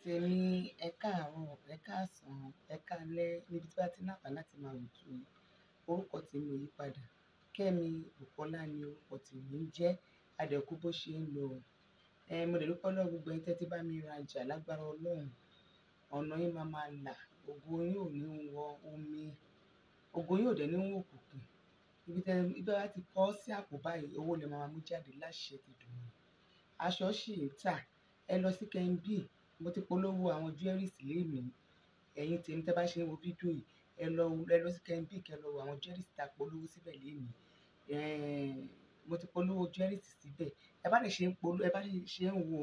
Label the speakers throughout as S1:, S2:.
S1: Tèmi, ẹ káàárọ̀, ẹ káàsán, ẹ káalẹ́ níbi tí bá ti ní àǹfààní láti máa wò tó yìí. Orúkọ tèmi ò yí padà. Kẹ́mi Bùkọ́lá ni orúkọ tèmi ń jẹ́. Adẹ̀kú bó ṣe ń lọ. Mo dẹ̀ dúpẹ́ lọ́wọ́ gbogbo ẹ̀yin tẹ́ tí bá mi rajà lágbára Ọlọ́run. Ọ̀nà yín máa ma là, ògo yín ò ní wọ omi, ògo yín ò dẹ̀ ní wọ òkùnkùn. Ibi tí ẹ bá ti kọ́ sí àpò báyìí, owó lẹ máa mú jáde láṣẹ t'Èdùmàrè. Aṣọ ṣì ń tà. Ẹ lọ sí Kẹ́mi, mo ti polówó àwọn jewelries lénìí. Ẹ̀yin tèmi tí ẹ bá ṣe ń wo fídíò yìí, ẹ lọ sí Kẹ́mi kí ẹ lọ wo àwọn jewelries tí a polówó síbẹ̀ lénìí. Mo ti polówó jewelries síbẹ̀. Ẹ bá lè ṣe ń polówó, ẹ bá lè ṣe ń wo,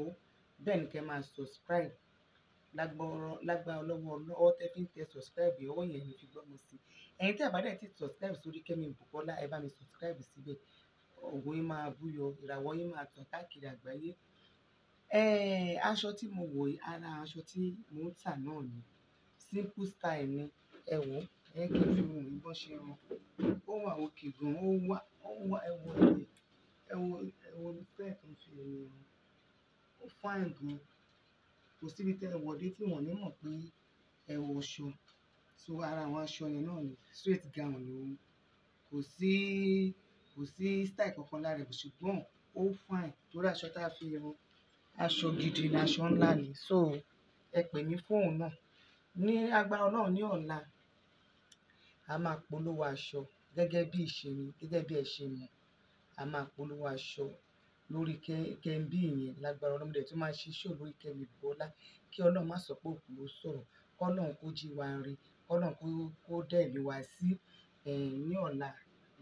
S1: bẹ́ẹ̀ ni kí ẹ máa subscribe. Lágbára lọ́wọ́ ọwọ́ tẹ fi ń tẹ subscribe, ọwọ́ yẹn ni fi gbọ́mọ sí. Ẹ̀yin tí ẹ bá dẹ̀ ti subscribe sórí Kẹ́mi Bùkọ́lá, ẹ bá mi subscribe síbẹ̀. Ògo yín máa búyọ, ìràwọ̀ yín máa tàn káàkiri àgbáyé. Aṣọ tí mo wọ̀ yìí, ara aṣọ tí mò ń tà náà ni. Simple style ni. Ẹ wò ó, ẹ kí n fi wọ̀nyí bó ṣe rán. Ó wà okay gan, ó wà, ẹ wo ẹ̀yẹ, ẹ wo style tó ń fi ẹ̀yìn rán. Ó fine gan. Kò síbi tí ẹ wọ̀ dé tí wọ́n ò ní mọ̀ pé ẹ wọ aṣọ. So ara àwọn aṣọ yẹn náà ni straight gown ni òun. Kò sí style kankan lára rẹ̀ ṣùgbọ́n ó fine torí aṣọ tí a fi rán, aṣọ gidi ni, aṣọ ńlá ni. So ẹ pè mí fún òun náà. Ní agbára Ọlọ́run ní ọ̀la, a máa polówó aṣọ gẹ́gẹ́ bí ìṣe mi, gẹ́gẹ́ bí ẹ ṣe mọ̀. A máa polówó aṣọ lórí Kẹ́mi yẹn lágbára Ọlọ́run. Mo dẹ̀ tún máa ṣe show lórí Kẹ́mi Bùkọ́lá kí Ọlọ́run má sọ pé òkú ló sọ̀rọ̀. Kí Ọlọ́run kó jí wa re, kí Ọlọ́run kó dá ẹ̀mí wa sí. Ní ọ̀la,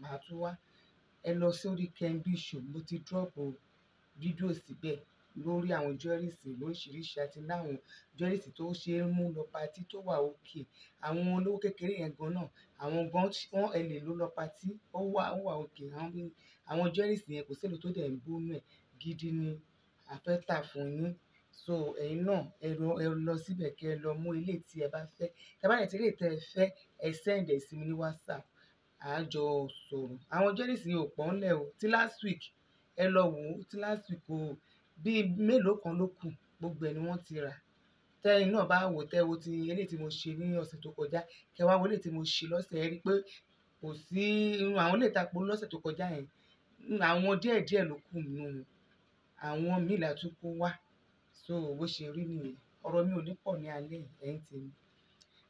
S1: màá tún wá. Ẹ lọ sórí Kẹ́mi show, mo ti drop fídíò síbẹ̀ lórí àwọn jewelries lóríṣiríṣi àti láwọn jewelries tó ṣe é mú lọ party tó wà okay. Àwọn olówó kékeré yẹn gan náà, àwọn gan wọ́n ẹ lè lò lọ party, ó wà okay. Àwọn jewelries yẹn kò sí èlò tó dẹ̀ ń bó nú ẹ̀. Gidi ni a fẹ́ tà fún yín. So ẹ̀yin náà ẹ lọ síbẹ̀ kí ẹ lọ mú ilé tí ẹ bá fẹ́. Tí ẹ bá dẹ̀ tí eléyìí tí ẹ fẹ́, ẹ send ẹ sí mi ní WhatsApp. A jọ sọ̀rọ̀. Àwọn jewelries yẹn ò pọ̀ ńlẹ̀ o. Tí last week, ẹ lọ wò ó. Tí last week o, bí mélòó kan ló kù, gbogbo ẹ̀ ni wọ́n ti rà. Tẹ́ ẹ̀yin náà bá wò, tẹ́ wo ti eléyìí tí mo ṣe ní ọ̀sẹ̀ tó kọjá, kí ẹ wá wo eléyìí tí mo ṣe lọ́sẹ̀, ẹ rí pé kò sí irú àwọn eléyìí tí a polówó lọ́sẹ̀ tó kọjá yẹn. Àwọn díẹ̀ díẹ̀ ló kù nínú wọn. Àwọn míì la tún kó wá. So bó ṣe rí nìyẹn. Ọ̀rọ̀ mi ò ní pọ̀ ní alẹ́ yìí, ẹ̀yin tèmi.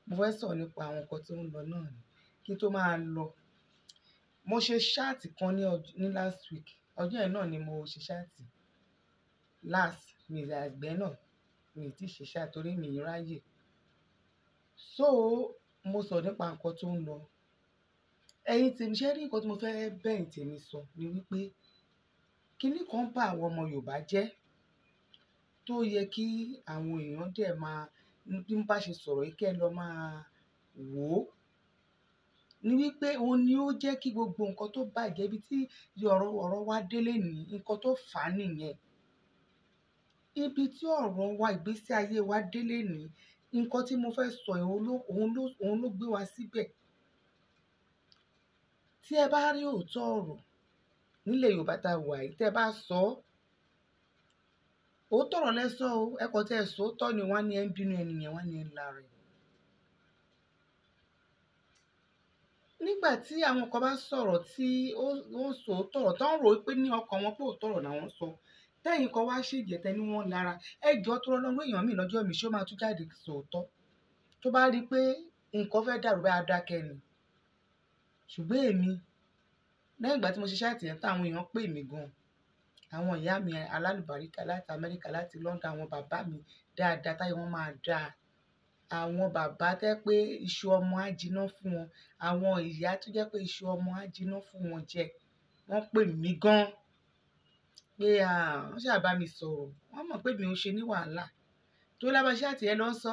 S1: Mo fẹ́ sọ̀rọ̀ nípa àwọn nǹkan tó ń lọ náà ni. Kí n tó máa lọ, mo ṣe chat kan ní last week. Ọjọ́ yẹn náà ni mo ṣe chat. Last, mi àgbẹ̀ náà, mi ò tí ì ṣe chat torí mi ò ráyè. So mo sọ̀rọ̀ nípa nǹkan tó ń lọ. Ẹ̀yin tèmi, ṣé rí nǹkan tí mo fẹ́ bẹ̀ ẹ̀yin tèmi sọ ni wípé kíní kan bá àwọn ọmọ Yorùbá jẹ́ tó yẹ kí àwọn èèyàn dẹ̀ máa bí wọ́n bá ṣe sọ̀rọ̀ yìí kí ẹ lọ máa wò ó. Ni wípé òun ni ó jẹ́ kí gbogbo nǹkan tó bàjẹ́ ibi tí ọ̀rọ̀ wa dé lénìí, nǹkan tó fà á nìyẹn. Ibi tí ọ̀rọ̀ wa, ìgbésí ayé wa dé lénìí, nǹkan tí mo fẹ́ sọ yìí, òun ló gbé wa síbẹ̀. Tí ẹ bá rí òótọ́ ọ̀rọ̀ nílẹ̀ Yorùbá tá wà yìí, tí ẹ bá sọ ọ́, òótọ́ ọ̀rọ̀ lẹ sọ o, ẹ kàn tí ẹ sọ òótọ́ ni wọ́n á ní ẹ ń bínú ẹni yẹn, wọ́n á ní ẹ ń lara ẹ̀. Nígbà tí àwọn kan bá sọ̀rọ̀ tí ó ń sọ òótọ́ ọ̀rọ̀, tó ń rò pé ní ọkàn wọn pé òótọ́ ọ̀rọ̀ làwọn ń sọ. Tẹ́yìn kan wá ṣèjẹ́ tẹ ní wọ́n lára. Ẹ jọ tó lọ́wọ́ èèyàn mi lọ́jọ́ mi ṣé ó máa tún jáde sọ òótọ́. Tó bá rí pé nǹkan fẹ́ dàrú bá a dákẹ́ ni. Ṣùgbọ́n èmi, lẹ́yìn ìgbà tí mo ṣe chat yẹn tán, àwọn èèyàn pè mí gan. Àwọn ìyá mi alálùbáríkà láti Amẹ́ríkà, láti London, àwọn bàbá mi dáadáa táyé wọ́n máa dá. Àwọn bàbá tẹ́ pé iṣu ọmọ á jiná fún wọn. Àwọn ìyá tó jẹ́ pé iṣu ọmọ á jiná fún wọn jẹ. Wọ́n pè mí gan pé à, wọ́n ṣà bá mi sọ̀rọ̀. Wọ́n mọ̀ pé mi ò ṣe ní wàhálà. Torí lábá chat yẹn ló ń sọ,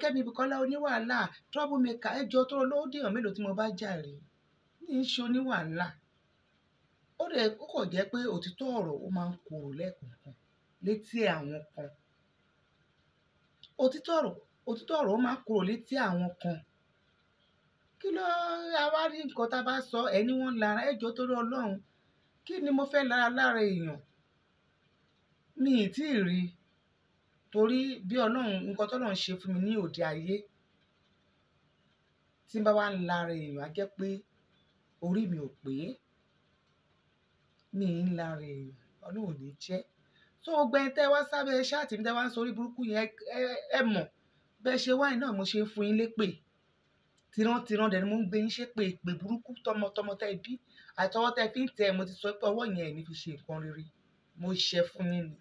S1: Kẹ́mi Bùkọ́lá oní wàhálà, trouble maker, ẹ jọ tó lọ́wọ́ dèèyàn mélòó tí mo bá jà rí. Mi ń ṣe oní wàhálà. Ó dẹ̀, ó kàn jẹ́ pé òtítọ́ ọ̀rọ̀ ó máa ń korò lẹ́ẹ̀kọ̀ọ̀kan létí àwọn kan. Òtítọ́ ọ̀rọ̀ ó máa ń korò létí àwọn kan. Kí ló a wá rí nǹkan tí a bá sọ, ẹ ní wọ́n lára, ẹ jọ torí Ọlọ́run. Kí ni mo fẹ́ lára lára èèyàn? Mi ì tí ì rí. Torí bí Ọlọ́run, nǹkan tó Ọlọ́run ṣe fún mi ní òde ayé, tí n bá wá ń lara èèyàn, á jẹ́ pé orí mi ò pé. Mi ń lara èèyàn, Ọlọ́run ò ní jẹ́. So gbogbo ẹni tẹ́ wá sábẹ́ ṣáàtì mi tẹ́ wá ń sọ orí burúkú yẹn, ẹ mọ̀ bẹ́ẹ̀ ṣe wáyé náà mo ṣe ń fún yín lépè. Tìrantìran dẹ̀ ni mo ń gbé yín ṣépè, èpè burúkú tọmọtọmọ tẹ́ bí àtọwọ́ tẹ́ fi ń tẹ, mo ti sọ pé ọwọ́ yẹn ẹ̀ ní fi ṣe nǹkan rere. Mo ṣẹ fún yín ni.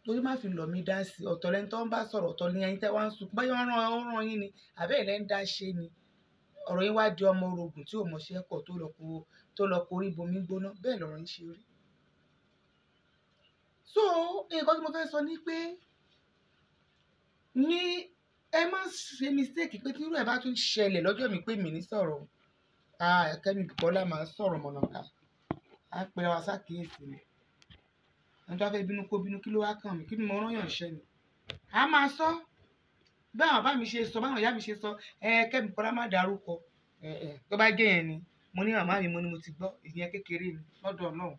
S1: Torí má fi lọ̀ mí dá sí, ọ̀tọ̀ lẹni tó ń bá sọ̀rọ̀, ọ̀tọ̀ ni ẹni tẹ́ wá ń sunkún. Bóyá ó rán yín ni, àbí ẹ̀yin lẹ ń dá ṣe ni. Ọ̀rọ̀ yín wá di ọmọ orogún tí ò mọṣẹ́ kọ̀ tó lọ korí bomi gbóná. Bẹ́ẹ̀ lọ̀rọ̀ yín ṣe rí. So nǹkan tí mo fẹ́ sọ ni pé ní ẹ má ṣe mistake pé tí irú ẹ̀ bá tún ṣẹlẹ̀ lọ́jọ́ mi pé mi ní sọ̀rọ̀. Ah, Kẹ́mi Bùkọ́lá máa ń sọ̀rọ̀ mọ̀nàká. Á pe wa sákìyèsí ni. Ẹni tó bá fẹ́ bínú kó bínú, kí ló wá kàn mí? Kí ni mo rán yàn ṣẹ́ ni? A máa sọ. Báwọn bàbá mi ṣe sọ, báwọn ìyá mi ṣe sọ, ẹ Kẹ́mi Bùkọ́lá má dárúkọ. Tó bá jẹ́ yẹn ni, mo ní màmá mi, mo ní mo ti gbọ́, ìyẹn kékeré ni lọ́dọ̀ Ọlọ́run.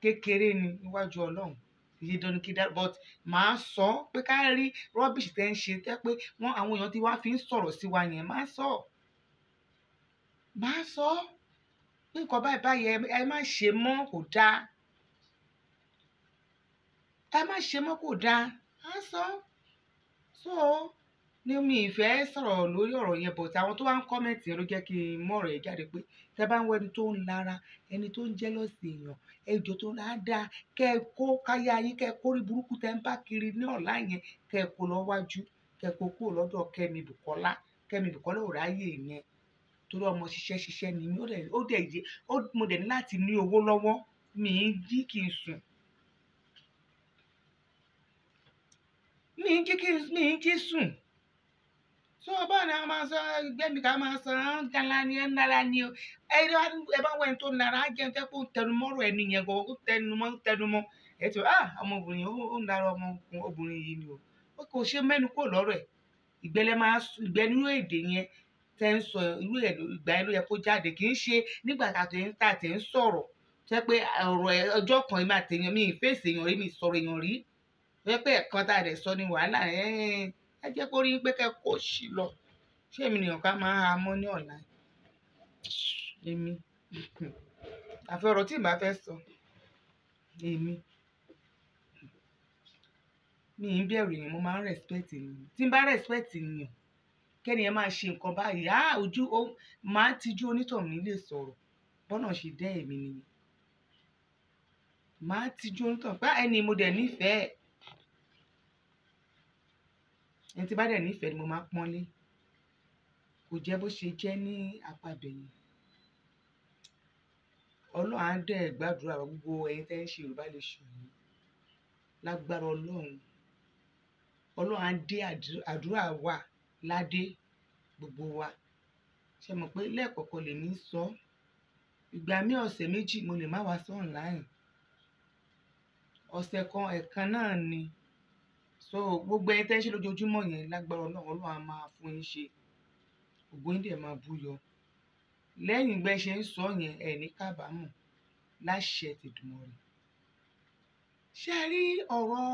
S1: Kékeré ni níwájú Ọlọ́run. Iye dandan kí dá, but màá sọ pé ká rí rubbish tẹ́ ń ṣe tẹ́ pé wọ́n àwọn èèyàn tí wá fi ń sọ̀rọ̀ sí wa yẹn, màá sọ. Màá sọ pé nǹkan báyìí báyìí ẹ má ṣe mọ́, kò dáa. Ẹ má ṣe mọ́, kò dáa. Á sọ. So ní mi ìfẹ́ sọ̀rọ̀ lórí ọ̀rọ̀ yẹn, but àwọn tó wá ń comment yẹn ló jẹ́ kí n mú ọ̀rọ̀ yẹn jáde pé tẹ́ bá ń wọ ẹni tó ń lara, ẹni tó ń jealous èèyàn, ẹjọ́ tó ń á dáa, kẹ́ ẹ kó káyà yín, kẹ́ ẹ kó rí burúkú tẹ́ ń bá kiri ní ọ̀la yẹn, kẹ́ ẹ kó lọ wájú, kẹ́ ẹ kó kúrò lọ́dọ̀ Kẹ́mi Bùkọ́lá. Kẹ́mi Bùkọ́lá ò ráyè yẹn. Torí ọmọ ṣiṣẹ́ ṣiṣẹ́ ni mí, ó dẹ̀ yé, mo dẹ̀ ní láti ní owó lọ́wọ́, mi ń jí kí n sùn. Mi ń jí kí n, mi ń jí sùn. So báwo ni a máa sọ Gbẹ́mí ká máa sọ ńlá ni ńlá ni o. Ẹ bá wọ ẹni tó ń lara, á jẹ́ ẹni tó ń tẹnu mọ́rọ̀ ẹni yẹn gan, ó tẹnu mọ́, ó tẹnu mọ́. Ẹ ti rò, ah, ọmọbìnrin ó ń lara ọmọbìnrin yìí ni o. Ó kò ṣe mẹ́nu kúrò lọ́rọ̀ ẹ̀. Ìgbẹ́lẹ̀ máa sùn, ìgbẹ́ nínú èdè yẹn tẹ́ ń sọ irú ẹ̀ ló, ìgbà yẹn ló yẹ kó jáde. Kì í ṣe nígbà tá a ti ń sọ̀rọ̀. Tó jẹ́ pé ọ̀rọ̀ ẹ̀ ọjọ́ kan èmi àti èèyàn mi ì fèsì èèyàn rí, mi ì sọ̀rọ̀ èèyàn rí. Tó jẹ́ pé ẹ̀kan tá a dẹ̀ sọ ni wàhálà. Ẹ jẹ́ kó rí pé kẹ́ kó ṣì lọ. Ṣé èmi nìyàn ká máa ha mọ́ ní ọ̀la? Èmi. Àfi ọ̀rọ̀ tí ì bá fẹ́ sọ. Èmi. Mi ń bẹ̀rù èèyàn, mo máa ń respect èèyàn. Tí n bá respect èèyàn, kẹ́ni ẹ máa ṣe nǹkan báyìí, ah, ojú, ó máa tijú onítọ̀hún ní lè sọ̀rọ̀. Bọ́nà ṣe dẹ́ èmi nìyẹn. Máa tijú onítọ̀hún pé ẹni mo dẹ̀ nífẹ̀ẹ́. Ẹni tí bá dẹ̀ nífẹ̀ẹ́ ni mo máa pọ́nlé. Kò jẹ́ bó ṣe jẹ́ ní apá ibẹ̀ yẹn. Ọlọ́run á dẹ̀ gbàdúrà wa gbogbo ẹ̀yin tẹ́ ń ṣe Yorùbá Nation yìí. Lágbára Ọlọ́run. Ọlọ́run á dé àdúrà wa ládé gbogbo wa. Ṣé mọ̀ pé lẹ́ẹ̀kọ̀kan lèmi ń sọ. Ìgbà mí ọ̀sẹ̀ méjì mo lè má wá sí online. Ọ̀sẹ̀ kan, ẹ̀kan náà ni. So gbogbo ẹ̀yin tẹ́ ń ṣe lójoojúmọ́ yẹn lágbára Ọlọ́run, Ọlọ́run á máa fún yín ṣe. Ògo yín dẹ̀ máa búyọ. Lẹ́yìn ìgbà ẹ ṣe ń sọ yẹn, ẹ ní kábàámọ̀ láṣẹ tèdùmọ̀rẹ́. Ṣé ẹ rí ọ̀rọ̀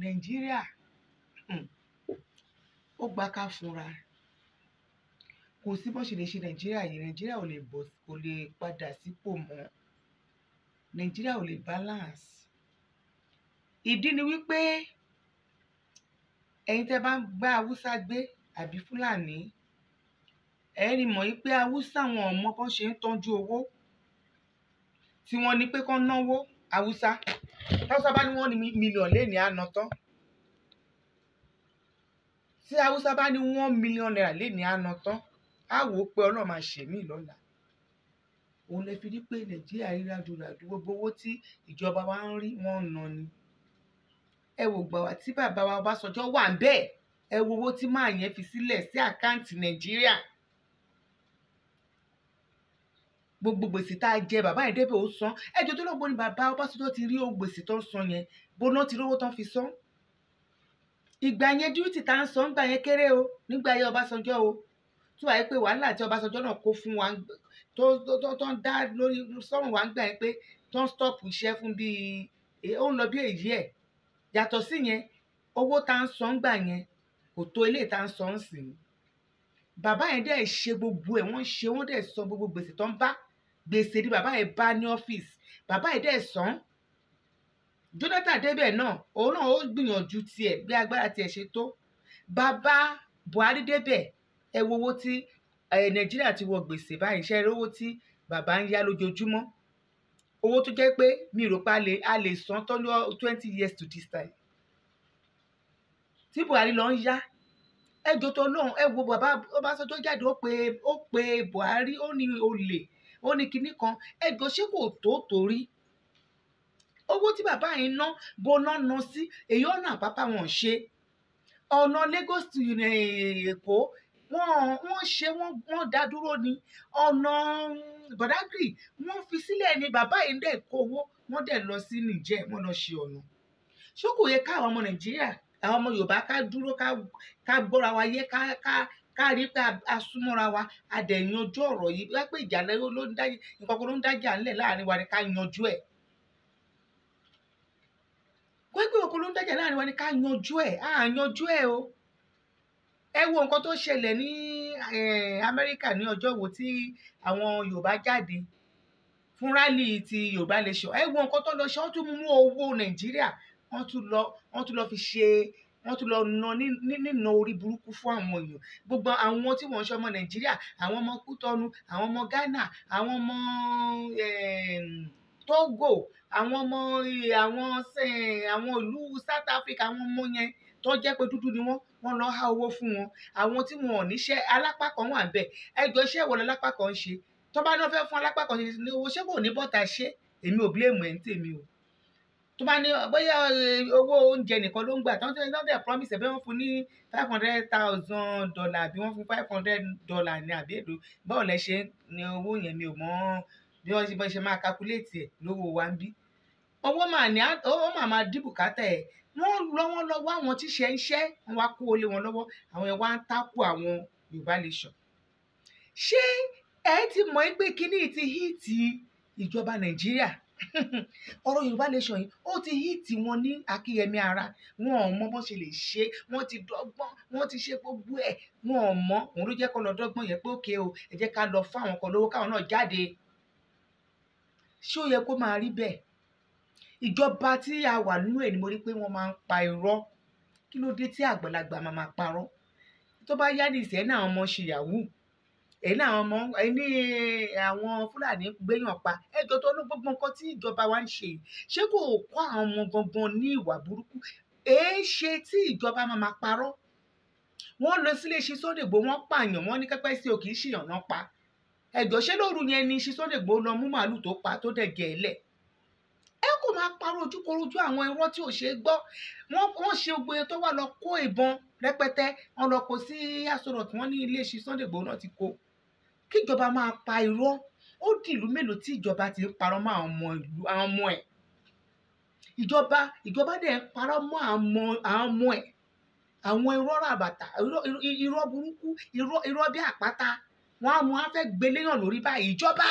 S1: Nàìjíríà? Ó gba ká fúnra. Kò sí bó ṣe lè ṣe Nàìjíríà yìí. Nàìjíríà ò lè bọ̀, kò lè padà sípò mọ́. Nàìjíríà ò lè balance. Ìdí ni wípé ẹ̀yin tẹ́ bá ń gbá Haúsá gbé àbí Fúlàní, ẹ rí mọ̀ wípé Haúsá wọn ò mọ bó ṣe ń tọ́jú owó. Tí wọ́n ní pé kán náwó Haúsá. Haúsá bá ní wọ́n ní mílíọ̀nù léèní á ná tán. Tí Haúsá bá ní 1 million naira léèní á ná tán, á wò ó pé Ọlọ́run máa ṣe mí lọ́la. Òun lè fi rí pé Nàìjíríà rí ráduràdu, gbogbo owó tí ìjọba wa ń rí wọ́n ń ná ni. Ẹ wò gbà wá tí bàbá wa Ọbásanjọ́ wà ń bẹ́ẹ̀. Ẹ wo owó tí máa yẹn fi sílẹ̀ sí àkáǹtì Nàìjíríà. Gbogbo gbèsè tá a jẹ bàbá yẹn débẹ̀ ó san. Ẹ jọ̀ọ́ tó lọ́gbọ́n ni bàbá Ọbásanjọ́ ti rí owó gbèsè tó ń san yẹn. Bóná ti rówó tán fi san. Ìgbà yẹn duty tá ń san ńgbà yẹn kéré o. Nígbà yẹn Ọbásanjọ́ o. Tó wà pé wàhálà tí Ọbásanjọ́ náà kó fún wa tó ń dá lórí sọ́run wa ń gbà yẹn pé tó ń stop iṣẹ́ fún bí ó ń lọ bí èyí ẹ̀. Yàtọ̀ sí yẹn, owó tá ń san gbà yẹn kò tó ilé tá ń san sìn. Bàbá yẹn dẹ̀ ṣe gbogbo ẹ̀, wọ́n ṣe, wọ́n dẹ̀ san gbogbo gbèsè tó ń bá. Gbèsè ni bàbá yẹn bá ní ọ́fíìsì, bàbá yẹn dẹ̀ san. Jonathan débẹ̀ náà, òun náà ó gbìyànjú tiẹ̀ bí agbára tiẹ̀ ṣe tó. Bàbá Buhari débẹ̀, ẹ wo owó tí Nàìjíríà ti wọ gbèsè báyìí, ṣe owó tí bàbá ń yá lójoojúmọ́. Owó tó jẹ́ pé mi rò pé a lè san tán ní 20 years to this time. Tí Buhari lọ ń yá, ẹ jọ̀ọ́ tó lóhùn, ẹ wo bàbá Ọbásanjọ́ jáde, ó pe Buhari, ó ní olè, ó ní kinní kan. Ẹ jọ̀ọ́, ṣé kò tó torí owó tí bàbá yìí ná, bó ná ná sí èyí ọ̀nà àpápá wọn ṣe, ọ̀nà Lagos to Èkó wọ́n ṣe, wọ́n dá dúró ni, ọ̀nà Badagry wọ́n fi sílẹ̀ ni. Bàbá yìí dẹ̀ kó owó, wọ́n dẹ̀ lọ sí Niger, wọ́n lọ ṣe ọ̀nà. Ṣé kò yẹ káwọn ọmọ Nàìjíríà, àwọn ọmọ Yorùbá, ká dúró, ká gbọ́ra wa yé, ká rí pé a súnmọ́ra wa, a dẹ̀ yanjú ọ̀rọ̀ yìí? Wá pé ìjà ló ń dá, nǹkan kan ló ń dájà ńlẹ̀ láàrin wa ni, ká yanjú ẹ̀. Wọ́n pé nǹkan ló ń dájà láàrin wa ni, ká yanjú ẹ̀. À yanjú ẹ̀ o. Ẹ wo nǹkan tó ṣẹlẹ̀ ní Amẹ́ríkà ní ọjọ́ wo tí àwọn Yorùbá jáde fún rally ti Yorùbá Nation. Ẹ wo nǹkan tó lọ ṣe, wọ́n tún mú owó Nàìjíríà, wọ́n tún lọ fi ṣe, wọ́n tún lọ ná nínà orí burúkú fún àwọn èèyàn. Gbogbo àwọn tí wọ́n ń ṣe ọmọ Nàìjíríà, àwọn ọmọ Kútọ́nù, àwọn ọmọ Ghana, àwọn ọmọ Togo, àwọn ọmọ àwọn ìlú South Africa, àwọn ọmọ yẹn tó jẹ́ pé dúdú ni wọ́n, wọ́n lọ há owó fún wọn. Àwọn tí wọn ò níṣẹ́, alápá kan wà ńbẹ̀. Ẹjọ́, iṣẹ́ wo lálápá kan ń ṣe? Tó bá náà fẹ́ fún alápá kan ní owó, ṣé kò ní bọ́ta ṣe? Èmi ò blame ẹ̀ ń tèmi o. Tó bá ní bóyá owó oúnjẹ nìkan ló ń gbà, tó ń tẹ́ promise ẹ̀, bí wọ́n fún ní $500,000 àbí wọ́n fún $500 ní àbí èdò, báwo lẹ ṣe ní owó yẹn? Mi ò mọ̀ bí wọ́n ṣe máa calculate ẹ̀ lówó wa ń bí. Owó mà ní, owó mà máa dí bùkátà ẹ̀. Wọ́n lọ, wọ́n lọ wá àwọn tí ṣe ń ṣẹ́, wọ́n wá kó olé wọn lọ́wọ́, àwọn yẹn wá ń tákù àwọn Yorùbá Nation. Ṣé ẹ ti mọ̀ pé kíní ti hit ìjọba Nàìjíríà? Ọ̀rọ̀ Yorùbá Nation yìí, ó ti hit wọn ní akíyẹmí ara. Wọn ò mọ bó ṣe lè ṣe, wọ́n ti dọ́gbọ́n, wọ́n ti ṣe gbogbo ẹ̀, wọn ò mọ̀. Òun ló jẹ́ kó lọ dọ́gbọ́n yẹn pé ókè o, ẹ jẹ́ ká lọ fún àwọn kan lówó káwọn náà jáde. Ṣé ó yẹ kó máa rí bẹ́ẹ̀? Ìjọba tí a wà nínú ẹ̀ ni mo rí pé wọ́n máa ń pa irọ́. Kí ló dé tí àgbàlagbà máa máa parọ́? Tó bá yá ní ìsẹ́ náà, àwọn ọmọ ṣe yahoo, èyí náà, àwọn ọmọ ní àwọn Fúlàní gbéyàn pa. Ẹjọ́ tó ní gbogbo nǹkan tí ìjọba wa ń ṣe, ṣé kò kọ́ àwọn ọmọ gangan ní ìwà burúkú? Èé ṣe tí ìjọba máa máa parọ́? Wọ́n lọ sílé ṣe Sunday Igboho, wọ́n pààyàn, wọ́n ní kẹ́pẹ́ sí o, kì í ṣèyàn náà pa. Ẹjọ́, ṣé lóru yẹn ni ṣe Sunday Igboho lọ mú màálù tó pa tó dẹ̀ gẹ̀ ẹ́ lẹ̀? Ẹ kò máa parọ́ ojúkorojú, àwọn irọ́ tí ò ṣe é gbọ́. Wọ́n ṣe gbogbo yẹn tó wà lọ kó ìbọn rẹpẹtẹ, wọ́n lọ kó sí Aso Rock, wọ́n ní ilé ṣe Sunday Igboho náà ti kó. Kíjọba máa pa irọ́, ó di ìlú mélòó tí ìjọba ti ń parọ́ mọ́ àwọn ọmọ ìlú, àwọn ọmọ ẹ̀? Ìjọba dẹ̀ ń parọ́ mọ́ àwọn ọmọ ẹ̀, àwọn irọ́ ràbàtà, irọ́ burúkú, irọ́ bí àpáta. Wọ́n á mú, á fẹ́ gbéléyàn lórí báyìí. Ìjọba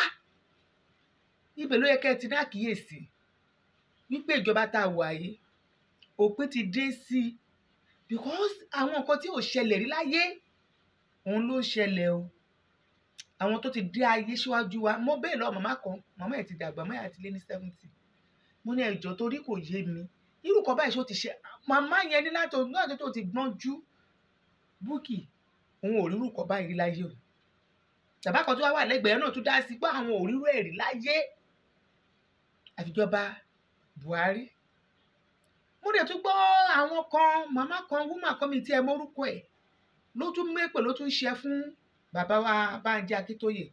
S1: ibẹ̀ ló yẹ kẹ́ ẹ ti ní àkíyèsí wípé ìjọba tá a wà yìí, òpin ti dé sí i, because àwọn nǹkan tí ò ṣẹlẹ̀ rí láyé òun ló ń ṣẹlẹ̀ o. Àwọn tó ti dé ayé síwájú wa, mo bẹ́ẹ̀ lọ màmá kan, màmá ẹ̀ ti dàgbà, màmá ẹ̀ ti lé ní 70. Mo ní ẹjọ́, torí kò yé mi, irú kan báyìí ṣó ti ṣe? Màmá yẹn ní láti ọdún náà tó ti gbọ́n jú búkì, òun ò rí irú kan báyìí rí láyé o. Bàbá kan tó wá wà lẹ́gbẹ̀ẹ́ náà tún dá sí pé àwọn ò rí irú ẹ̀ rí láyé, àfijọba Buhari. Mo dẹ̀ tún gbọ́ àwọn kan, màmá kan, woman kan, mi tí ẹ mórúkọ ẹ̀, ló tún mépè, ló tún ṣe fún bàbá wa Bánjí Akíntóyè.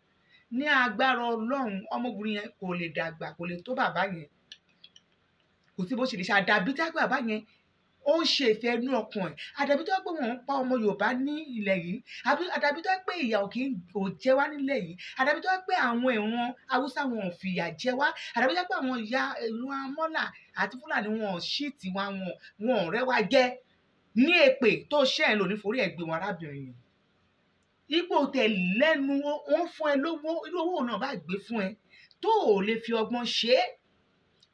S1: Ní agbára Ọlọ́run, ọmọbìnrin yẹn kò lè dàgbà, kò lè tó bàbá yẹn, kò sí bó ṣe lè ṣe. Àdàbí tí bàbá yẹn ó ń ṣe ìfẹ́ inú ọkàn ẹ̀, àdàbí tó pé wọ́n ń pa ọmọ Yorùbá ní ilẹ̀ yìí, àdàbí tó pé ìyà ò kì í kò jẹ wá nílẹ̀ yìí, àdàbí tó pé àwọn ìran Haúsá wọn ò fìyà jẹ wá, àdàbí tó pé àwọn ìyá ìran Amọ́là àti Fúlàní wọn ò ṣí tiwa, wọn ò rẹ́ wá jẹ ní èpè tó ṣẹ́ ẹ̀ lò ní forí ẹ̀ gbé wọn. Arábìnrin yẹn, ipò tẹ̀ lẹ́nu, wọ́n fún ẹ lówó, irú owó náà bá gbé fún ẹ tó ò lè fi ọgbọ́n ṣe é.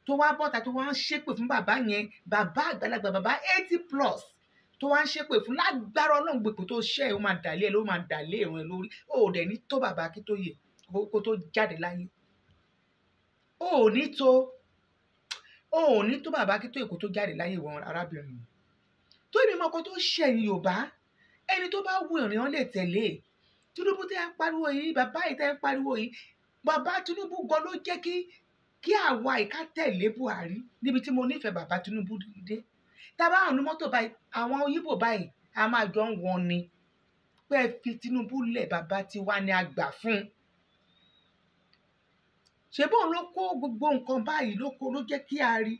S1: tó wá bọ́ta tó wá ń ṣépè fún bàbá yẹn, bàbá àgbàlagbà, bàbá 80+, tó wá ń ṣépè fún, lágbára Ọlọ́run gbèpò tó ṣẹ́ ẹ̀, ó máa dàlé ẹ̀ ló máa dàlé ẹ̀rùn ẹ̀ lórí. Ó dẹ̀ ní tó bàbá Akíntóyè kó tó jáde láyé. Ó ní tó, ó ní tó bàbá Akíntóyè kó tó jáde láyé ìwọ̀n arábìnrin yìí. Tó èmi mọ ọkọ tó ṣẹ̀yìn Yorùbá, ẹni tó bá wù ìrìn lè tẹ̀lé. Tinubu tẹ́ ń pariwo yìí, bàbá yìí tẹ́ ń pariwo yìí, bàbá Tinubu gan ló jẹ́ kí àwa ìka tẹ̀lé Buhari níbi tí mo nífẹ̀ẹ́ bàbá Tinubu dé. Tá bá àwọn mọ́tò báyìí, àwọn Yíbò báyìí, a máa jọ ń wọn ni. Pé ẹ fi Tinubu lẹ̀, bàbá tiwa ni a gbà fún. Ṣé bóun ló kó gbogbo nǹkan báyìí ló kó ló jẹ́ kí a rí.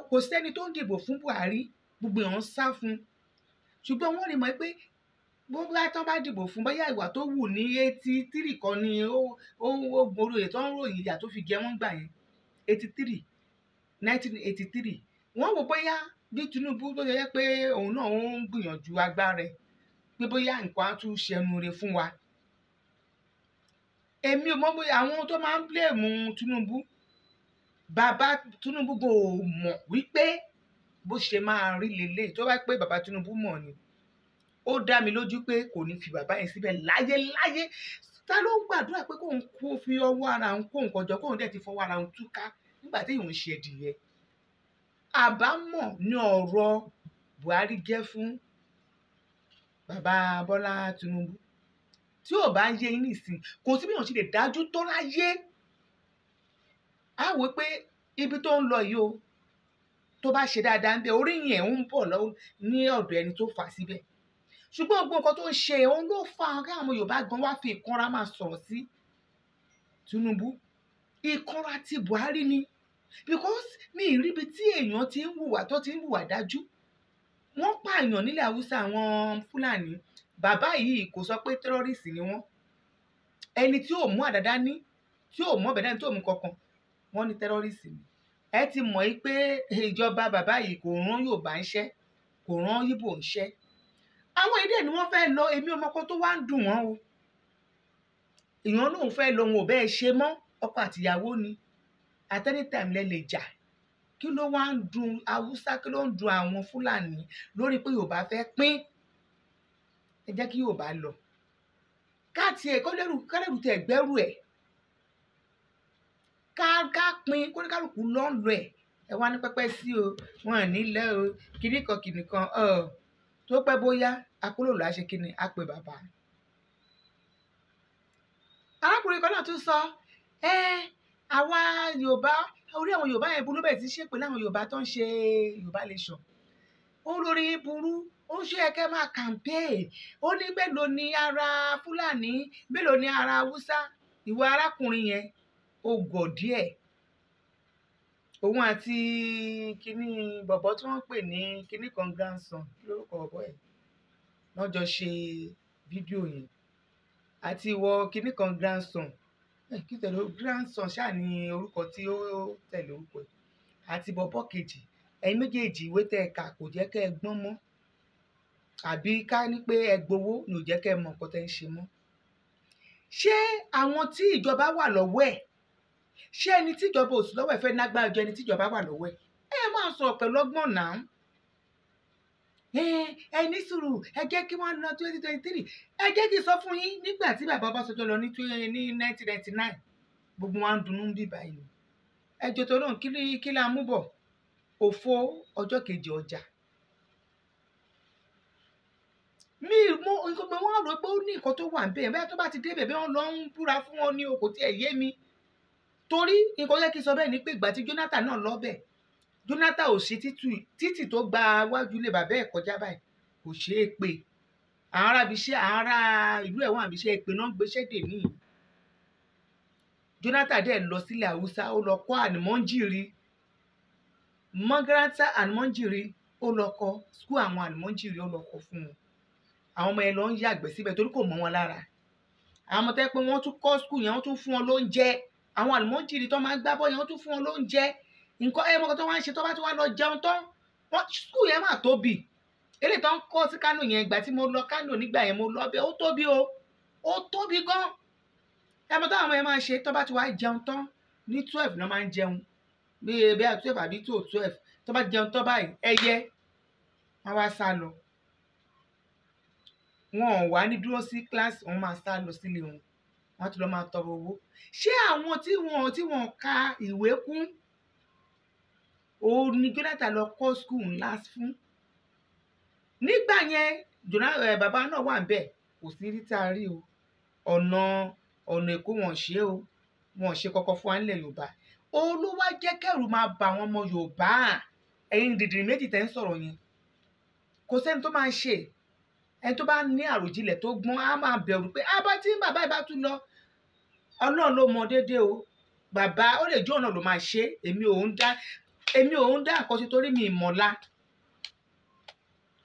S1: Kò sẹ́ni tó ń dìbò fún Buhari, gbogbo èèyàn ń sá fún. Ṣùgbọ́n wọ́n rí mọ̀ pé bó bá tán bá dìbò fún, bóyá ìwà tó wù ní 83 kan ni ó gbòòrò ètò ń ròyìn ìyà tó fi jẹ wọ́n gbà yẹn. 83, 1983. Wọ́n wò bóyá bí Tinubu tó yẹ pé òun náà ń gbìyànjú agbára ẹ̀, pé bóyá nǹkan á tún ṣẹnu re fún wa. Èmi ò mọ̀ bóyá àwọn tó máa ń blame Tinubu, bàbá Tinubu kò mọ̀ wípé bó ṣe máa rí lélẹ̀. Tó bá pé bàbá Tinubu mọ̀ ni, ó dá mi lójú pé kò ní fi bàbá yẹn síbẹ̀ láyé láyé. Ta ló ń gbàdúrà pé kóun kó fi ọwọ́ ara òun kó nǹkan jọ, kóun dẹ̀ ti fọwọ́ ara òun túká nígbà tí òun ṣe ẹdìyẹ. Àbámọ̀ ni ọ̀rọ̀ Buhari jẹ́ fún bàbá Bọ́lá Tinubu. Tí ò bá ń yé yín nísìn, kò sí bí èèyàn ṣe lè dájú tó láyé. Á wò pé ibi tó ń lọ yìí o, tó bá ṣe dáadáa ń bẹ, orí yẹn ń bọ̀ lọ́wọ́ ní ọ̀dọ̀ ẹni tó fà á síbẹ̀. Ṣùgbọ́n gbogbo nǹkan tó ń ṣe, òun ló fa kí àwọn Yorùbá gan wá fi ìkanra máa sọ̀rọ̀ sí Tinubu. Ìkanra ti Buhari ni. Because mi ì ríbi tí èèyàn ti ń hùwà tó ti ń hùwà dájú. Wọ́n pààyàn nílẹ̀ Haúsá àwọn Fúlàní. Bàbá yìí kò sọ pé terrorist ni wọ́n. Ẹni tí ò mú àdá dání, tí ò mú ọ̀bẹ dání, tí ò mú kankan, wọ́n ní terrorist ni. Ẹ ti mọ̀ yí pé ìjọba bàbá yìí kò rán Yorùbá ń ṣẹ́, kò rán Íbò ń ṣẹ́. Àwọn èdè ni wọ́n fẹ́ lọ, èmi ò mọ̀ nǹkan tó wá ń dùn wọ́n o. Èèyàn lóun fẹ́ lọ, òun ò bẹ́ẹ̀ ṣe mọ́, ọkọ àtìyàwó ni. At any time lẹ lè jà. Kí ló wá ń dùn Haúsá, kí ló ń dùn àwọn Fúlàní lórí pé Yorùbá fẹ́ pín? Ẹ jẹ́ kí Yorùbá lọ. Ká tiẹ̀ kọ́lẹ́rù tẹ̀ gbẹ́rù ẹ̀. Ká pín kóníkálùkù lọ́ ń lọ ẹ̀. Ẹ wá ní pẹ́pẹ́ sí o, wọ́n ò ní lẹ́ o, kìnìkan kìnìkan, tó pẹ́ bóyá akólòlò á ṣe kíni, á pe bàbá. Arákùnrin kan náà tún sọ, àwa Yorùbá, orí àwọn Yorùbá yẹn burú bẹ́ẹ̀ tí ṣépè láwọn Yorùbá tó ń ṣe Yorùbá Nation. Ó lórí burú, ó ṣe é kẹ́ máa campaign. Ó ní mélòó ni ara Fúlàní, mélòó ni ara Haúsá. Ìwọ arákùnrin yẹn, ó gọ̀ díẹ̀. Òun àti kíní bọ̀bọ̀ tí wọ́n ń pè ní kíní kan grandson, lórúkọ bọ̀bọ̀ ẹ̀, wọ́n jọ ṣe fídíò yẹn. Àti ìwọ kíní kan grandson, kí tẹ̀lé grandson ṣáà ní orúkọ tí ó tẹ̀lé orúkọ ẹ̀. Àti bọ̀bọ̀ kejì, ẹ̀yin méjèèjì ìwé tẹ ẹ kà kò jẹ́ kẹ́ ẹ gbọ́n mọ́. Àbí ká ní pé ẹ gbowó ni ò jẹ́ kẹ́ ẹ mọ nǹkan tẹ́ ń ṣe mọ́. Ṣé àwọn tí ìjọba wà lọ́wọ́ ẹ̀? Ṣé ẹni tí ìjọba ò sí lọ́wọ́ ẹ̀ fẹ́ nágbára ju ẹni tí ìjọba wà lọ́wọ́ ẹ̀? Ẹ máa sọ̀rọ̀ pẹ̀lú ọgbọ́n náà. Ẹ ní sùúrù, ẹ jẹ́ kí wọ́n lọ 2023. Ẹ jẹ́ kí n sọ fún yín nígbà tí bàbá Ọbásanjọ́ lọ ní 1999, gbogbo wa ń dunnú bí báyìí. Ẹ jọ̀ọ́ tó lóhùn kí la mú bọ̀? Òfo ọjọ́ kejì ọjà. Mi mo nǹkan pé wọ́n rò pé ó ní nǹkan tó wà níbẹ̀, bóyá tó bá ti dé ibẹ̀ bí wọ́n lọ ń búra fún wọn ní o, kò tiẹ̀ yé mi. Torí nǹkan yẹ kí n sọ bẹ́ẹ̀ ni pé ìgbà tí Jonathan náà lọ bẹ̀, Jonathan ò ṣe títì tó gba wájú ilé bàbá ẹ̀ kọjá báyìí, kò ṣe é pé. Àwọn ará ibi iṣẹ́, àwọn ará ìlú ẹ̀ wọ́n àbí iṣẹ́ èpè náà ń gbéṣẹ́ dè ní. Jonathan dẹ̀ lọ sílẹ̀ Haúsá, ó lọ kọ́ àlùmọ́njìrì, Mọ́gàrátà àlùmọ́njìrì, ó lọ kọ́ skul àwọn àlùmọ́njìrì, ó lọ kọ́ fún wọn. Àwọn ọmọ yẹn lọ ń yàgbẹ́ síbẹ̀ torí kò mọ́ wọn lára. Àwọn ọmọ tẹ́ pé wọ́n tún kọ́ skul yẹn, wọ́n tún fún wọn lóúnjẹ. Àwọn àlùmọ́njìrì tó máa ń gbá bọ́ yẹn, wọ́n tún fún wọn lóúnjẹ. Nǹkan ẹ mọ̀ tó wá ń ṣe tó bá tún wá lọ jẹun tán, wọ́n skul yẹn máa tóbi. Eléyìí tó ń kọ́ sí Kánò yẹn, ìgbà tí mo lọ Kánò nígbà yẹn mo lọ bẹ́ẹ̀, ó tóbi o, ó tóbi gan. Ẹ mọ̀ táwọn ọmọ yẹn máa ṣe tó bá ti wá jẹun tán ní 12 náà máa ń jẹun. bí 12 àbí 11 tó bá jẹun tó báyìí ẹyẹ wọ́n wá sá lọ. Wọn ò wá ní dúró sí kíláàsì, wọ́n máa sá lọ sílé wọn, wọ́n ti lọ máa tọrọ owó. Ṣé àwọn tí wọ́n ka ìwé kún òun ni Jonathan lọ kọ́ skul ńlá fún? Nígbà yẹn bàbá náà wà níbẹ̀, kò sí rí tá a rí o. Ọ̀nà Èkó wọn ṣe o, wọn ṣe kọ́kọ́ fún wa nílẹ̀ Yorùbá. Olúwa jẹ́ kẹ́rù máa bà àwọn ọmọ Yorùbá. Ẹ̀yin dìdìrì méjì tẹ́ ń sọ̀rọ̀ yẹn, kò sẹ́ni tó máa ṣe. Ẹni tó bá ní àròjinlẹ̀ tó gbọ́n á máa bẹ̀rù pé á bá tí bàbá ìbá tún lọ, Ọlọ́run ló mọ déédéé o. Bàbá ó lè jó ọ̀nà ló máa ṣe. Èmi ò ń dá àkọsí torí mi ìmọ̀la.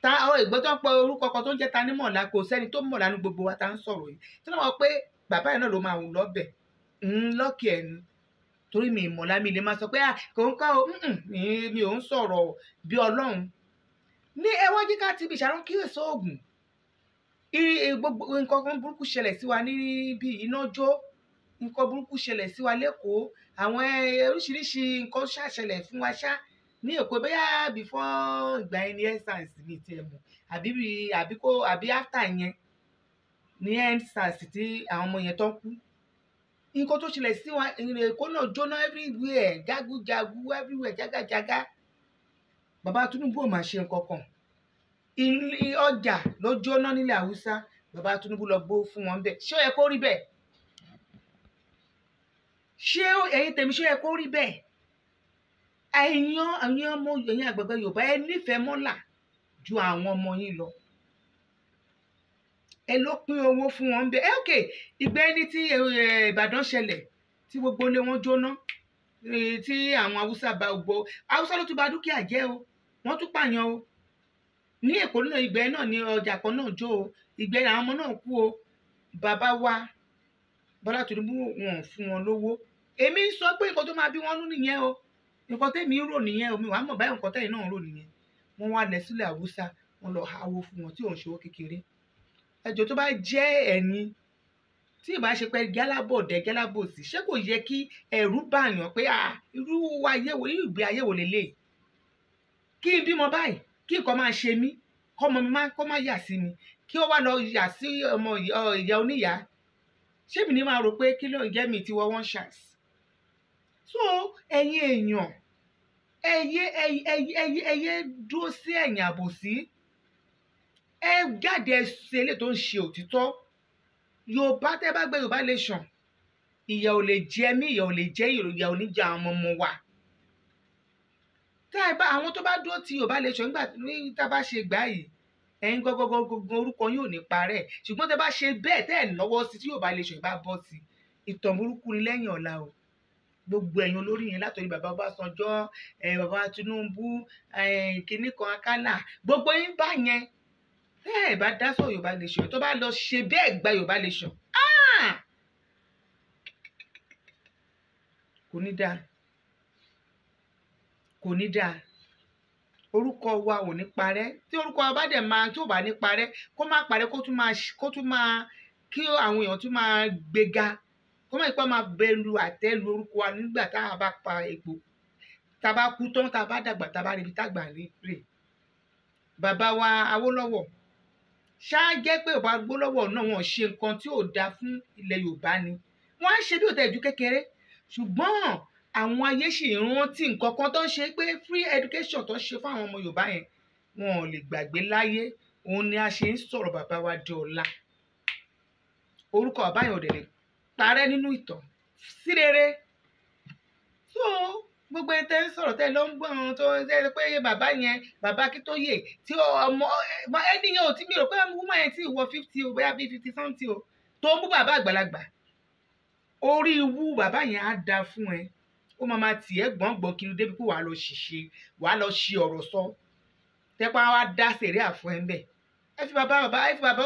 S1: Ta ọ ìgbọ́ tó ń pọ orúkọ kan tó ń jẹ́ ta ní mọ̀lá, kò sẹ́ni tó mọ̀lá ní gbogbo wa tá ń sọ̀rọ̀ yìí. Tí wọ́n mọ̀ pé bàbá yẹn náà ló máa wù lọ́bẹ̀ lọ́kì ẹ̀ ni, torí mi ìmọ̀lá mi lè máa sọ pé kò ń kọ́ o, mi ò ń sọ̀rọ̀ bí Ọlọ́run. Ní ẹ wá jẹ́ ká ti ibi ìṣàrán kíyèsí oògùn. Gbogbo nǹkan kan burúkú ṣẹlẹ̀ sí wa níbi iná jó, nǹkan burúkú ṣẹlẹ̀ sí wa lẹ́kọ̀ọ́, àwọn oríṣiríṣi nǹkan ṣàṣẹlẹ̀ fún wa ṣá ní Èkó. Bóyá before ìgbà yẹn ni EndSARS mi ti ẹ̀ mọ̀, àbí after yẹn ní EndSARS tí àwọn ọmọ yẹn tó kú. Nǹkan tó ṣẹlẹ̀ sí wa, Èkó náà jóná everywhere, jágújágú everywhere, jágájágá. Bàbá Tinubu ò máa ṣe nǹkan kan. Ọjà ló jóná nílẹ̀ Haúsá, bàbá Tinubu lọ gbó fún wọn bẹ́ẹ̀. Ṣé ó yẹ kó rí bẹ́ẹ̀? Ṣé ẹ̀yin tèmi, ṣé ó yẹ kó rí bẹ́ẹ̀? Ẹ̀yin ọmọ ẹ̀yin àgbàgbà Yorùbá, ẹ nífẹ̀ẹ́ mọ́là ju àwọn ọmọ yín lọ. Ẹ ló pín owó fún wọn bẹ́ẹ̀. Ok, ìgbà ẹni tí Ìbàdàn ṣẹlẹ̀ tí gbogbo ilé wọn jóná, tí àwọn Haúsá bá gbogbo Haúsá ló tún bà dúkìá jẹ́ o, wọ́n tún pààyàn o. Ní Èkó náà ìgbẹ́ náà ní ọjà kan náà jó o, ìgbẹ́ àwọn ọmọ náà kú o. Bàbá wa Bọ́lá Tinubu wọn fún wọn lówó. Èmi ń sọ pé nǹkan tó máa bí wọn nú nìyẹn o, nǹkan tẹ́mi ń rò nìyẹn o, mi wàá mọ̀ báyìí nǹkan tẹ́yìn náà ń rò nìyẹn. Wọ́n wá lẹ̀ sílẹ̀ Haúsá, wọ́n lọ háwó fún wọn tí ò ń ṣòwò kékeré. Ẹjọ́ tó bá jẹ́ ẹ̀yin tí ìbá ṣe pé jálábọ̀dẹ̀ jálábòsì, ṣé kò yẹ kí ẹ̀rù bàyàn pé irú ayé wo, irú ìgbé ayé wo lélẹ̀? Kí n bímọ báyìí, kí nǹkan máa ṣe mí, kọ́mọ mi kó má yà sí mi, kí ó wá lọ yà sí ọmọ ìyá oníyàá. Ṣé mi ní máa rò pé kí ló ń jẹ́ mi ti wọ one chance? So ẹ̀yin èèyàn, ẹyẹ dúró sí ẹ̀yìn àbòsí. Ẹ jáde ẹ ṣe eléyìí tó ń ṣe òtítọ́. Yorùbá tẹ́ bá gbé Yorùbá nation, ìyà ò lè jẹ mí, ìyà ò lè jẹ, ìyà ò ní jẹ àwọn ọmọ wa. Tá ẹ bá àwọn tó bá dúró ti Yorùbá nation nígbà tá a bá ṣe gbà yìí, ẹ̀yin gọgọgọgọ orúkọ yóò ní parẹ́. Ṣùgbọ́n tẹ́ bá ṣe bẹ́ẹ̀ tẹ́ ẹ̀ lọ́wọ́ sí tí Yorùbá nation bá bọ́ sí, ìtàn burúkú ni lẹ́yìn ọ̀la o. Gbogbo ẹ̀yin olórí yẹn látọ̀rí bàbá Ọbásanjọ́, bàbá Tinubu, kinní kan Akálà, gbogbo yín bá yẹn. Tẹ́ ẹ̀ bá dá sọ Yorùbá nation, tó bá lọ ṣe bẹ́ẹ̀ gba Yorùbá nation, kò ní dáa, kò ní dáa. Orúkọ wa ò ní parẹ́. Tí orúkọ wa bá dẹ̀ máa tí ò bá ní parẹ́, kó má parẹ́, kó tún máa kí àwọn èèyàn tún máa gbéga, kó má ipá máa bẹlu àtẹ́ lu orúkọ wa nígbà tá a bá pa epo, tá a bá kú tán, tá a bá dàgbà, tá a bá ríbi tágbà rè. Bàbá wa Awólọ́wọ̀, ṣá jẹ́ pé bàbá Awólọ́wọ̀ náà wọ́n ṣe nǹkan tí ò dáa fún ilẹ̀ Yorùbá ni. Wọ́n á ṣe bí òtẹ́ ìjú kékeré, ṣùgbọ́n àwọn ayé sì ń rántí nǹkan kan tó ń ṣe pé free education tó ń ṣe fún àwọn ọmọ Yorùbá yẹn, wọn ò lè gbàgbé láyé. Òun ni a ṣe ń sọ̀rọ̀ bàbá wa di ọ̀la. Orúkọ bàbá yẹn ò dẹ̀ lè parẹ́ nínú ìtàn sí rere. So gbogbo ẹ tẹ́ ń sọ̀rọ̀ tẹ́ ló ń gbọ́ àwọn tó ń sẹ́ pé bàbá yẹn, bàbá Akíntóyè, tí ọmọ ẹni yẹn ò tí mi rò pé woman yẹn tí wọ 50 o, bóyá bí 50 something o, tó ń bú bàbá àgbàlagbà. Orí iwú bàbá yẹn á da fún ẹ. Ó máa máa tì ẹ́ gbọ̀ngbọ̀n kiri débi pé wàá lọ ṣìṣe, wàá lọ ṣi ọ̀rọ̀ sọ. Tẹ́pá wá dá sẹ̀ríà fún ẹ ń bẹ̀. Ẹ fi bàbá ẹ fi bàbá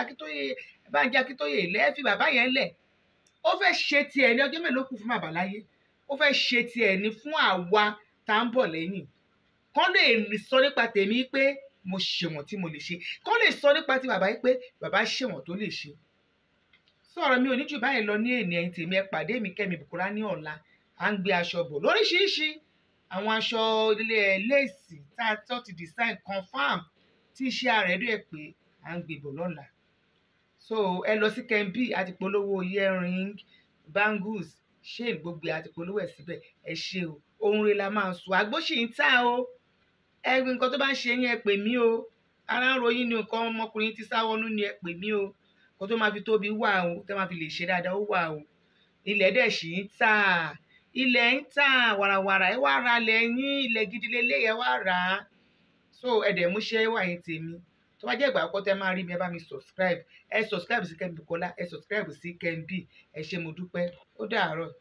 S1: Akíntóyè, Bánjí Akíntóyè lẹ̀, ẹ fi bàbá yẹn lẹ̀. Ó fẹ́ ṣe tiẹ̀ ní ọjọ́ mélòó kù fún bàbá láyé. Ó fẹ́ ṣe tiẹ̀ ní fún àwa tá ń bọ̀ lẹ́yìn. Kán lè sọ nípa tèmi pé mo ṣèwọ̀n tí mo lè ṣe. Kán lè sọ nípa ti bàbá yìí pé bàbá ṣèwọ̀n tó lè ṣe. Sọ̀rọ̀ mi ò ní jù báyìí lọ ní èní. Ẹ̀yin tèmi, ẹ pàdé mi Kẹ́mi Bùkọ́lá ní ọ̀la. À ń gbé aṣọ bọ̀ lóríṣiríṣi, àwọn aṣọ ilé léèsì tá a tó ti design confam tí iṣẹ́ ara rẹ̀ dẹ̀ pé, à ń gbé bọ̀ lọ́la. So ẹ lọ sí Kembi, àti polówó earring, bangles, chain, gbogbo ẹ̀ àti polówó ẹ̀ síbẹ̀. Ẹ ṣé o, ohun rẹ̀ la máa sọ. Àgbo ṣì ń tà o. Ẹ nǹkan tó bá ń ṣe yín, ẹ pè mí o. Ara ń ro yín ni, nǹkan ọmọkùnrin ti sá wọnú ni, ẹ pè mí o. Nǹkan tó máa fi tóbi wà o, tẹ́ máa fi lè ṣe dáadáa ó wà o. Ilẹ̀ dẹ̀ ṣì ń tà, ilẹ̀ ń tà wàràwàrà. Ẹ wá ra ilẹ̀ yín, ilẹ̀ gidi leléyìí, ẹ wá rà á. So ẹ dẹ̀ múṣẹ́ wà yín tèmi. Tó bá jẹ́ ìgbà àkọ́kọ́ tẹ́ máa rí mi, ẹ bá mi subscribe. Ẹ subscribe sí Kẹ́mi Bùkọ́lá, ẹ subscribe sí Kembi. Ẹ ṣé, mo dúpẹ́. Ó dàárọ̀.